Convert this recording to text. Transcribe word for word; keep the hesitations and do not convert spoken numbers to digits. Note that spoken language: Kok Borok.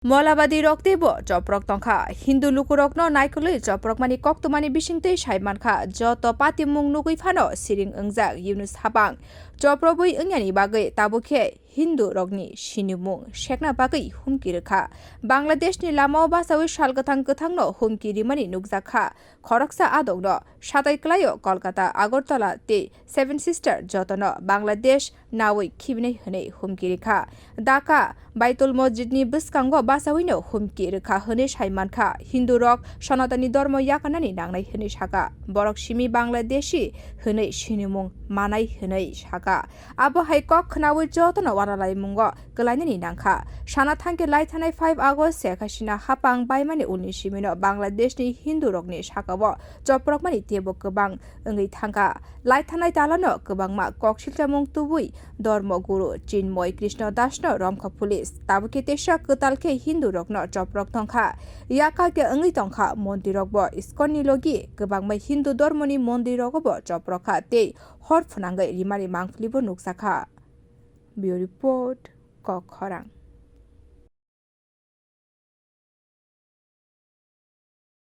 Molabadi rok teibo choprok tongkha. Hindu lukurokno naikolwi choprokmani koktwmani bisingtwi sai mankha, joto patimung nugwi phano siring wngjak Yunus hapang. Choprobwi wngyani bagwi tabukhe Hindu rokni sinimung sekna bagwi humki rwkha. Bangladeshni lamao bachawi sal kwthang kwthangno humki rimani nukjakha. Khoroksa adokno satai kwlaio Kolkata, Agartala tei Seven Sister jotono Bangladesh nawi khibinai hwnwi humki rikha. Dhaka Baitul Masjidni bwskango bachawino humki rikha hwnwi sai mankha. Hindu rok Sanatani dormo yakarnani nangnai hwnwi saka. Borok simi Bangladeshi hwnwi sinimung manai hwnwi saka. Abo hai kok khnawi jotono uanalaimungo kwlainani nangkha. Sana thangkhe lai thanai five August Sheikh Hasina hapang baimani ulni simino Bangladeshni Hindu rokni sakao choprokmani teibo kwbang wngwi thangkha. Lai thanai talano kwbangma kok silchamung tubui Dharma Guru Chinmoy Krishna Dasno romkha police. Tabukhe teisa kwtal khe Hindu rokno choprok tongkha. Yakha khe wngwi tongkha mondirokbo. ISKCON ni logi kwbangma Hindu dormoni mondirrogobo choprokha tei hor phwnangwi rimani mangpilibo nukjakha. Bureau Report, Kok Khorang.